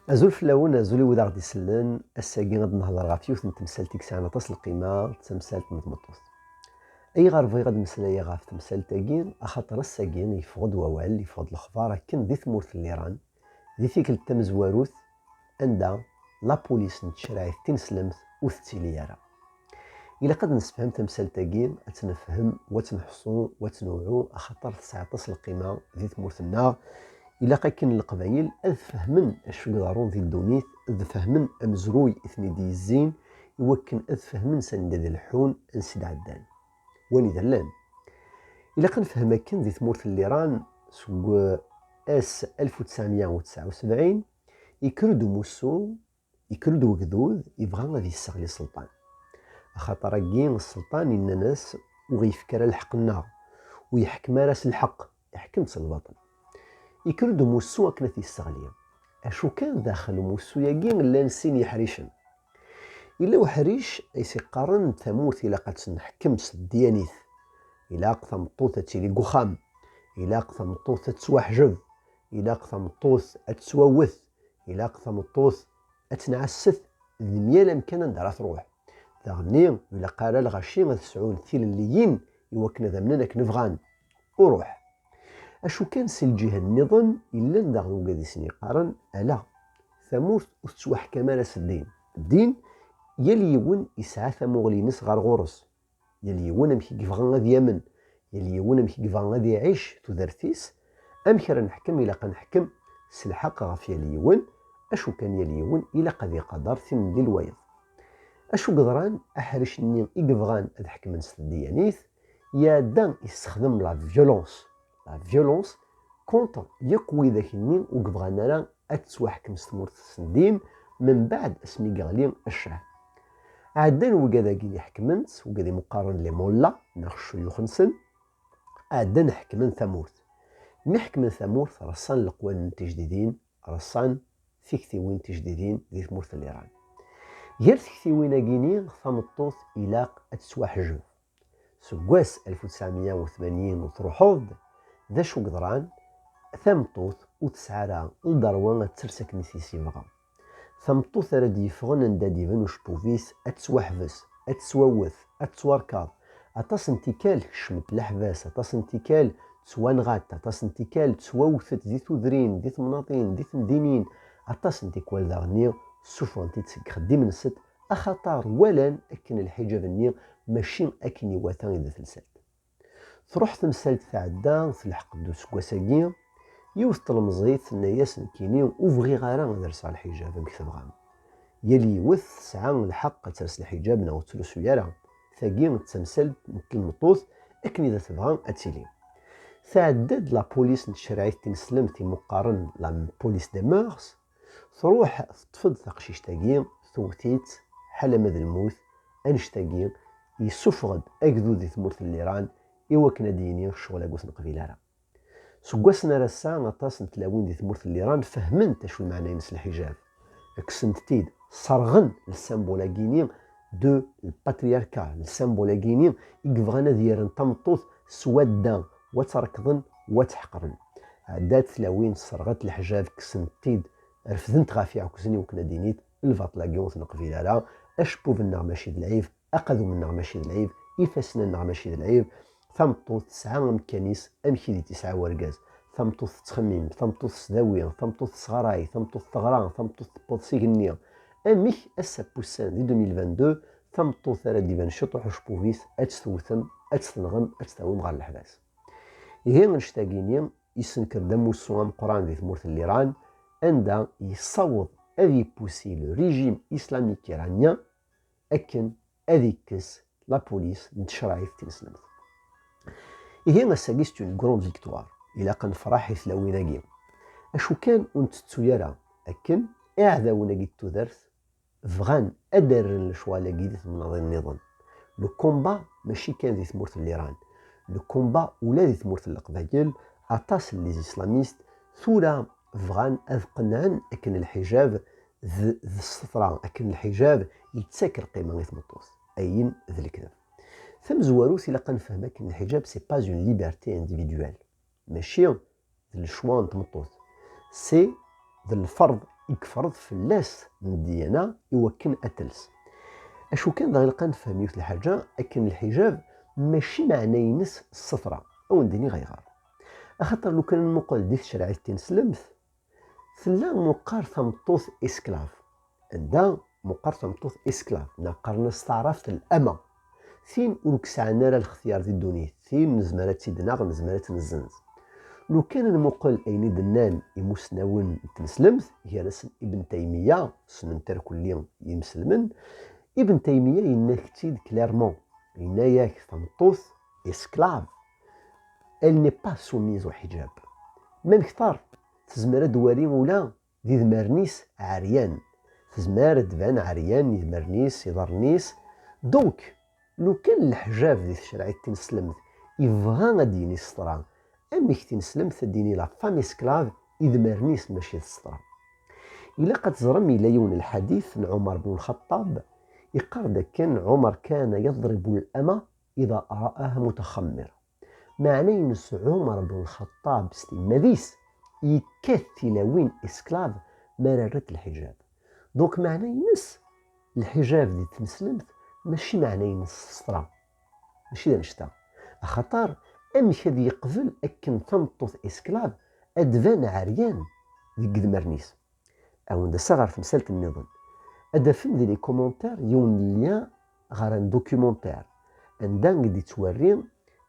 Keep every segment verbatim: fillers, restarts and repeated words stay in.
Azul fell-awen, azul i wid aɣ-d-isellen. Ass-agi ad nehḍer ɣef yiwet n temsalt i yesɛan aṭas n lqima, d tamsalt n tmeṭṭut. Ayɣer bɣiɣ ad mmeslayeɣ ɣef temsalt-agi? Axaṭer ass-agi yeffeɣ-d wawal, yeffeɣ-d lexbar akken di tmurt n Liran, di tikkelt tamezwarut, anda lapulis n tcerɛit tineslemt ur tettili ara. Ilaq ad nessefhem tamsalt-agi, ad tt-nefhem, u ad tt-nḥeṣṣu, u ad tt-newɛu, axaṭer tesɛa aṭas n lqima di tmurt-nneɣ. Ilaq akken Leqbayel ad fehmen acu i iḍerrun di ddunit, ad fehmen amezruy i ten-id-yezzin, i wakken ad fehmen s anda d leḥḥun, ansi d-ɛeddan, wanida llan. Ilaq ad nefhem akken di tmurt n Liran, seg ass alef u tesɛemya u tesɛa u sebɛin, yekker-d umussu, yekker-d wegdud, yebɣa ad yesseɣli sselṭan. Axaṭer agi sselṭan innan-as: "Ur ɣ-yefki ara lḥeqq-nneɣ, ur yeḥkem ara s lḥeqq, iḥkem s lbaṭel." Yekker-d umussu akken ad t-yesseɣli. Acu kan, daxel umussu-agi llan sin yeḥricen. Yella uḥric ay s-iqqaren tamurt ilaq ad tt-neḥkem s ddyanit. Ilaq tameṭṭut ad tili deg uxxam. Ilaq tameṭṭut ad tettwaḥjeb. Ilaq tameṭṭut ad tettwawet. Ilaq tameṭṭut ad tenɛesset di myal amkan anda ara truḥ. Daɣenni, ur ilaq ara lɣaci ad sɛun tilelliyin i wakken ad amnen akken bɣan. Uruḥ. Acu kan, si lǧiha nniḍen, illan daɣen wigad i sen-yeqqaren: "Ala, tamurt ur tettwaḥkam ara s ddin." Ddin, yal yiwen yesɛa tamuɣli-ines ɣer ɣur-s. Yal yiwen amek i yebɣa ad yamen, yal yiwen amek i yebɣa ad iɛic tudert-is. Amek ara neḥkem? Ilaq ad neḥkem s lḥeqq ɣef yal yiwen, acu kan yal yiwen ilaq ad iqader tilelli n wayeḍ. Acu yeḍran? Aḥric-nni i yebɣan ad ḥekmen s tedyanit, iɛedda yessexdem la violence. La violence contre yakk widak-nni ur yebɣan ara ad tettwaḥkem s tmurt s ddin, membeɛd asmi yeɣli ccah. Ɛeddan wigad-agi iḥekmen, wigad i muqqaren les mollahs, neɣ ccuyux-nsen, ɛeddan ḥekmen tamurt. Mi ḥekmen tamurt, reṣṣan leqwanen tijdidin, reṣṣan tiktiwin tijdidin di tmurt n Liran. Gar tektiwin-agi-ni, tameṭṭut ilaq ad tettwaḥjeb. Seg wass alef u tesɛemya u tmanyin u truḥeḍ-d, d acu yeḍran? Tameṭṭut ur tesɛi ara lderwa ad tels akken i s-yebɣa. Tameṭṭut ara d-yeffɣen anda d-iban ucebbub-is ad tettwaḥbes, ad tettwawet, ad tettwarkeḍ. Aṭas n tikkal kecment leḥbas, aṭas n tikkal ttwanɣant, aṭas n tikkal ttwawtent di tudrin, di temnaḍin, di temdinin. Aṭas n tikkal daɣenni ssufɣen-tent-id seg ixeddimen-nsent, axaṭer walan akken lḥiǧab-nni mačči akken iwata i d at-lsant. Truḥ temsalt tɛedda, telḥeq-d useggas-agi, yiwet tlemẓit tenna-yas: "Nekkini ur bɣiɣ ara ad lseɣ lḥiǧab amek tebɣam." Yal yiwet tesɛa lḥeqq ad ters lḥiǧab neɣ ur tettlusu ara. Tagi d tamsalt n tmeṭṭut akken i d tebɣa ad tili. Tɛedda-d la police n tcerɛit tineslemt i muqqaren la police des mœurs, truḥ teṭṭef-d taqcict-agi, tewwet-itt ḥalama d lmut, annect-agi yessufeɣ-d agdud di tmurt n Liran i wakken ad d-yini ccɣel-agi ur t-neqbil ara. Seg wass-nni ar ass-a, aṭas n tlawin di tmurt n Liran fehment acu lmeɛna-ines lḥijab. Kksent-t-id, sserɣen le symbole-agi-ni de le patriarcat, le symbole-agi-ni i yebɣan ad yerren tameṭṭut s wadda, wa tt-rekḍen, wa tt-ḥeqren. Ɛeddat tlawin, sserɣent leḥjab, kksent-t-id, refdent ɣef iɛekzen i wakken ad d-init lbaṭel-agi ur t-neqbil ara, acebbub-nneɣ mačči d lɛib, aqadum-nneɣ mačči d lɛib, ifassen-nneɣ mačči d lɛib. Tameṭṭut tesɛa amkan-is amek i d-tesɛa urgaz. Tameṭṭut tettxemmim, tameṭṭut tesdawi, tameṭṭut tesɣaray, tameṭṭut teɣra, tameṭṭut tewweḍ s igenni. Amek ass-a n wussan di deux mille vingt-deux, tameṭṭut ara d-iban ciṭuḥ ucebbub-is, ad tt-tewtem, ad tt-tenɣem, ad tt-tawim ɣer leḥbas? Ihi annect-agi-ni yessenker-d amussu ameqqran di tmurt n Liran, anda yessaweḍ ad yeppusi le régime islamique iranien akken ad ikkes la police n tcerɛit tineslemt. Ihi ass-agi c'est une grande victoire. Ilaq ad nefreḥ i tlawin-agi. Acu kan, ur ntettu ara akken iɛdawen-agi n tudert bɣan ad d-rren lecɣal-agi di temnaḍin nniḍen. Le combat mačči kan di tmurt n Liran. Le combat ula di tmurt n Leqbayel, aṭas n les islamistes tura bɣan ad qenɛen akken lḥijab d, d ssetra, akken lḥijab yettak lqima i tmeṭṭut. Ayen d lekdeb. Tamezwarut, ilaq ad nefhem akken lḥijab, c'est pas une liberté individuelle. Mačči d lecwa n tmeṭṭut. C'est d lferḍ i yefreḍ fell-as n ddyana i wakken ad tels. Acu kan, dɣa ilaq ad nefhem yiwet lḥaǧa, akken lḥijab mačči meɛna-ines ssetra. Ad wen-d-iniɣ ayɣer. Axaṭer lukan nmuqel di tcerɛit tineslemt, tella meqqar tameṭṭut esclave. Anda meqqar tameṭṭut esclave, neɣ qqaren-as s taɛrabt l'ama. Tin ur yesɛan ara lextyar di ddunit, tin nezmer ad tt-id-naɣ, nezmer ad tt-nezzenz. Lukan ad nmuqel ayen i d-nnan imusnawen n tneslemt, gar-asen Ibn Taymiya, ssnen-t irkelli yimselmen, Ibn Taymiya yenna-k-tt-id clairement, yenna-yak tameṭṭut esclave, elle n'est pas soumise au hijab. Ma nekter, tezmer ad d-twali ula d idmaren-is ɛeryan. Tezmer ad d-tban ɛeryan, idmaren-is, iḍarren-is. Donc, lukan leḥjab di tcerɛit tineslemt ibɣa ad d-yini ssetra, amek tineslemt ad d-yini la femme esclave, idmaren-is mačči d ssetra? Ilaq ad teẓrem, yella yiwen lḥadit n Ɛumar bnu Lxaṭṭab, iqqar-d akken Ɛumar kana yaḍribu l'ama ida ra'aha mutaxammira. Meɛna-ines Ɛumar bnu Lxaṭṭab s timmad-is yekkat tilawin esclave mi ara rrent lḥijab. Donc meɛna-ines lḥijab di tneslemt mačči meɛna-ines ssetra, mačči d annect-a. Axaṭer amek ad yeqbel akken tameṭṭut esclave ad d-tban ɛeryan deg idmaren-is? Ad wen-d-aseɣ ɣer temsalt nniḍen. Ad d-tafem di les commentaires yiwen n lien ɣer un documentaire anda i d-yettwerri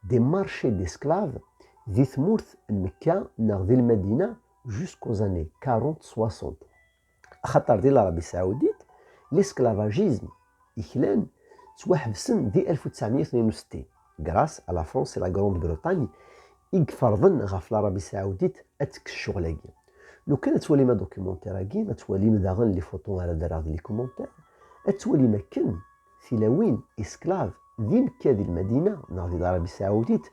des marchés d'esclaves di tmurt n Mekka neɣ di Lmadina jusqu'aux années quarante soixante. Axaṭer di l'Arabie Saoudite, l'esclavagisme iklan ttwaḥebsen di alef u tesɛemya u tnin u settin, grâce à la France et la Grande-Bretagne i iferḍen ɣef l'Arabie Saoudite ad tekkes ccɣel-agi. Lukan ad twalim adocumentir-agi, ad twalim daɣen les photos ara d-rreɣ di les commentaires, ad twalim akken tilawin esclaves di Mekka, di Lmadina neɣ di l'Arabie Saoudite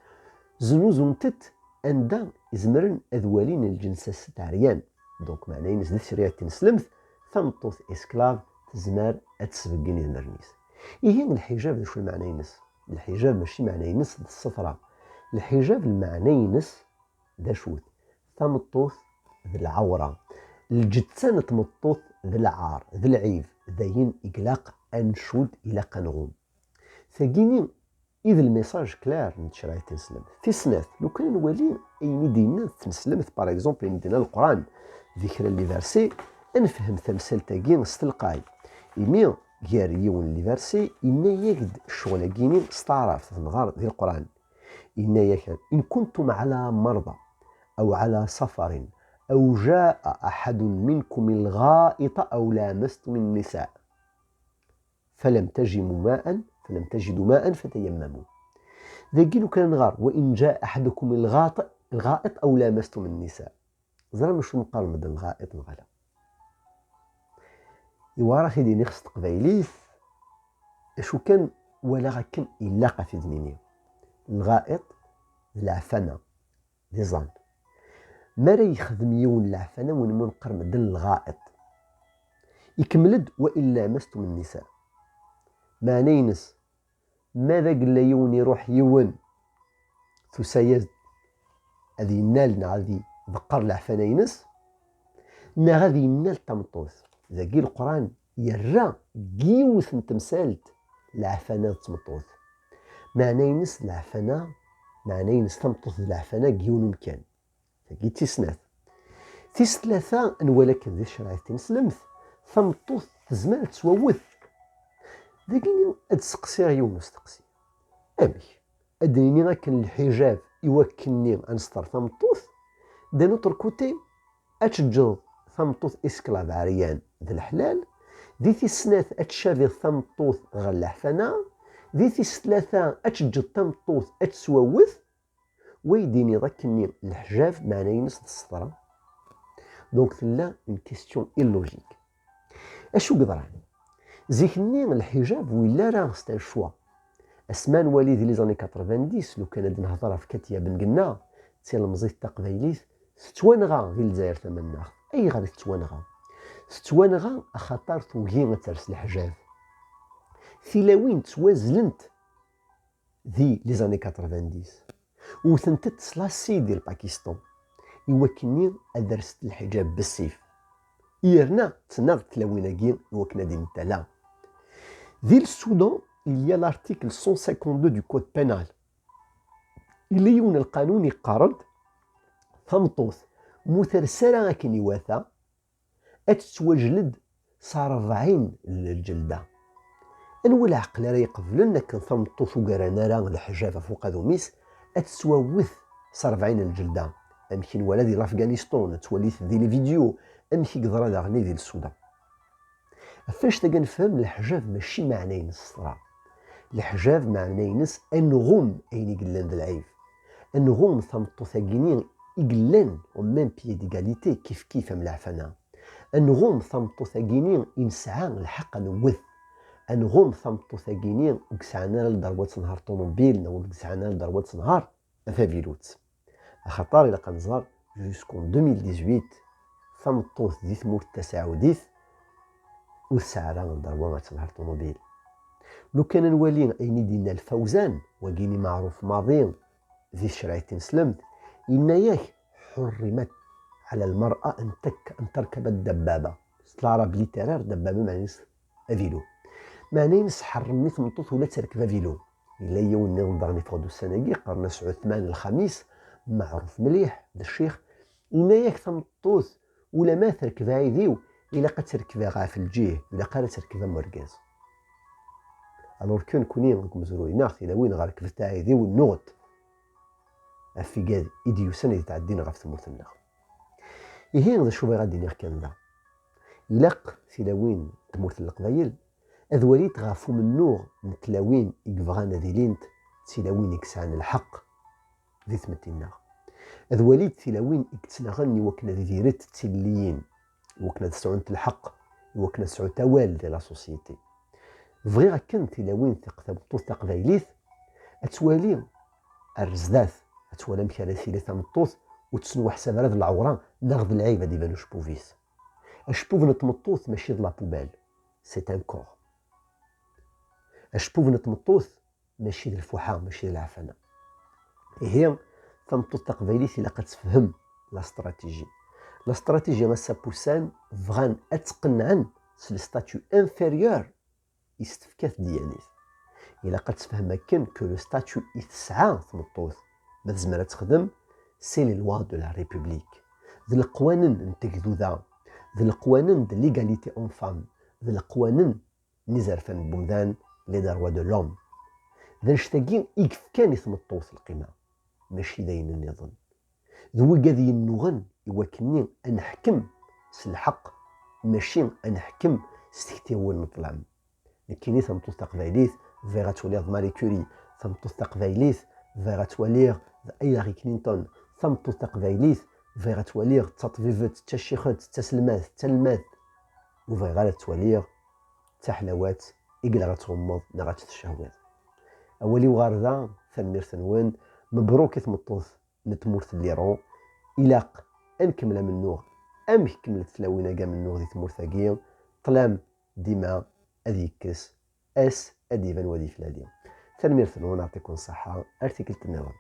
znuzunt-t anda izemren ad walin lǧens-as ɛeryan. Donc meɛna-ines di tcerɛit tineslemt, tameṭṭut esclave tezmer ad tesbeggen idmaren-is. Ihi lḥijab d acu lmeɛna-ines? Lḥijab mačči meɛna-ines d ssetra. Lḥijab lmeɛna-ines d acu-t? Tameṭṭut d lɛawra. Lǧetta n tmeṭṭut d lɛar, d lɛib, d ayen i ilaq ad ncud, ilaq ad nɣum. Tagini i d lmessage clair n tcerɛit tineslemt. Tis snat, lukan ad nwali ayen i d-yenna tneslemt, par exemple, ayen i d-yenna Leqran di kra n les versets, ad nefhem tamsalt-agi s telqay. Imi gar yiwen n les versets, yenna-yak-d ccɣel-agi-ni s taɛrabt, ad nɣer di Leqran. Yenna-yak: إن كنتم على مرضى أو على سفر أو جاء أحد منكم الغائط أو لامستم النساء فلم تجدوا ماء، فلم تجدوا ماء فتيمموا. Dagi lukan nɣer: وإن جاء أحدكم الغائط، الغائط أو لامستم النساء. Ẓran acu meqqar medden lɣa'iṭ neɣ ala? Iwɛer ad t-id-iniɣ s teqbaylit, acu kan walaɣ akken ilaq ad t-id-nini. Lɣa'iṭ d leɛfana, d iẓan. Mi ara yexdem yiwen leɛfana, win umi neqqar medden lɣa'iṭ. Ikemmel-d: وإن لامستم النساء. Meɛna-ines, ma d agella yiwen iruḥ yiwen, tusa-yas-d ad yennal neɣ ad iḍeqqer leɛfana-ines, neɣ ad yennal tameṭṭut. Dagi Leqran yerra deg yiwet n temsalt leɛfana d tmeṭṭut. Meɛna-ines leɛfana, meɛna-ines tameṭṭut d leɛfana deg yiwen umkan. Tagi d tis snat. Tis tlata, nwala akken di tcerɛit tineslemt, tameṭṭut tezmer ad tettwawet. Dagi ad d-seqsiɣ yiwen usteqsi. Amek? Ad d-nini akken lḥijab i wakken-nni ad nesṭer tameṭṭut, d'un autre côté, ad teǧǧeḍ tameṭṭut esclave ɛeryan d leḥlal, di tis snat ad tcabiḍ tameṭṭut ɣer leɛfana, di tis tlata ad teǧǧeḍ tameṭṭut ad tettwawet, wa i d-tiniḍ akkenni leḥjab meɛna-ines d ssetra? Donc tella une question illogique. Acu yeḍran? Zik-nni lḥijab ur yelli ara c'est un choix. Asma nwali di les années quatre-vingt-dix, lukan ad nehder ɣef Katia Bengenna, d tilemẓit taqbaylit, tettwanɣa di Lezzayer tamannaɣt. Ayɣer i tettwanɣa? Tettwanɣa axaṭer tugi ad ters leḥjab. Tilawin ttwazlent di les années quatre-vingt-dix. Wtent-t s l'acide di Lpakistan i wakken-nni ad rset lḥijab bessif. yerna ttnaɣ tlawin-agi i wakken ad d-iniɣ tala. Di le Soudan, il y a l'article cent cinquante-deux du code pénal. Yella yiwen n lqanun yeqqar-d, tameṭṭut mu ters ara akken iwata, ad tettwajled s rebɛin n lǧelda. Anwa leɛqel ara iqeblen akken tameṭṭut ur garan ara leḥjab ɣef uqadum-is ad tettwawet s rebɛin n lǧelda? Amek i nwala di l'Afghanistan, nettwali-t di les vidéos, amek i yeḍra daɣen di le Soudan. Ɣef annect-agi ad nefhem, leḥjab mačči meɛna-ines ṣṣra. Leḥjab meɛna-ines ad nɣum ayen i yellan d lɛib. Ad nɣum tameṭṭut-agi-ni i yellan au même pied d'égalité, kif kif am leɛfana. Ad nɣum tameṭṭut-agi-ni i nesɛa lḥeqq ad newwet. Ad nɣum tameṭṭut-agi-ni ur yesɛan ara lderwa ad tenher ṭumubil, neɣ ur yesɛan ara lderwa ad tenher tavilut. Axaṭer ilaq ad nẓer, jusqu'en deux mille dix-huit, tameṭṭut di tmurt tasaɛudit ur tesɛi ara lderwa ad tenher ṭumubil. Lukan ad nwali ayen i d-yenna Lfawzan, wagini meɛruf maḍi di tcerɛit tineslemt, yenna-yak: حرمت على المرأة أن تك-، أن تركب الدبابة. S leɛrab littéraire, dabbaba meɛna-ines avilu. Meɛna-ines ḥerrmen i tmeṭṭut ula ad terkeb avilu. Yella yiwen nniḍen daɣen iffeɣ-d ussan-agi, qqaren-as Ɛutman Lxamis, meɛruf mliḥ, d ccix, yenna-yak tameṭṭut ulamma terkeb aɛidiw, ilaq ad terkeb ɣef lǧih, ilaq ara terkeb am urgaz. Alors que nekni deg umezruy-nneɣ tilawin ɣer rekbet aɛidiw nnuɣ-d ɣef igad i d-yusan i d-tɛeddin ɣef tmurt-nneɣ. Ihi d acu bɣiɣ ad d-iniɣ kan da? Ilaq tilawin n tmurt n Leqbayel ad walint ɣef umennuɣ n tlawin i yebɣan ad ilint d tilawin i yesɛan lḥeqq di tmetti-nneɣ. Ad walint tilawin i yettnaɣen i wakken ad idirent d tilelliyin, i wakken ad sɛunt lḥeqq, i wakken ad sɛunt awal di la société. Bɣiɣ akken tilawin taq-, tameṭṭut taqbaylit ad twali ar zdat, ad twali amek ara tili tameṭṭut ur tettwaḥsab ara d lɛewra neɣ d lɛib ad iban ucebbub-is. Acebbub n tmeṭṭut mačči d la poubelle, c'est un corps. Acebbub n tmeṭṭut mačči d lfuḥa, mačči d leɛfana. Ihi, tameṭṭut taqbaylit ilaq ad tefhem la stratégie. La stratégie ass-a n wussan bɣan ad tt-qennɛen s le statut inférieur i s-tefka tedyanit. Ilaq ad tefhem akken que le statut i tesɛa tmeṭṭut ma tezmer ad texdem, c'est les lois de la République. D leqwanen n tegduda, d leqwanen de l'égalité homme-femme, d leqwanen n izerfan n wemdan, les droits de l'homme. D annect-agi i yefkan i tmeṭṭut lqima, mačči d ayen nniḍen. D wigad yennuɣen i wakken-nni ad neḥkem s lḥeqq, mačči ad neḥkem s tektiwin n ṭṭlam. Nekkini tameṭṭut taqbaylit bɣiɣ ad twaliɣ d Marie Curie, tameṭṭut taqbaylit bɣiɣ ad twaliɣ d Hillary Clinton, tameṭṭut taqbaylit bɣiɣ ad twaliɣ d taṭbibt, d tacixet, d taselmadt, d talmadt, ur bɣiɣ ara ad twaliɣ d taḥlawat i ilaq ad tɣummeḍ neɣ ad tt-tcehwiḍ. Awal-iw ɣer da, tanemmirt-nwen, mebruk i tmeṭṭut n tmurt n l'Iran, ilaq ad nkemmel amennuɣ amek kemmlent tlawin-agi amennuɣ di tmurt-agi, ṭṭlam dima ad yekkes, ass ad d-iban wad iflali. Tanemmirt-nwen, ɛṭikum ṣṣeḥḥa, ar tikkelt nniḍen.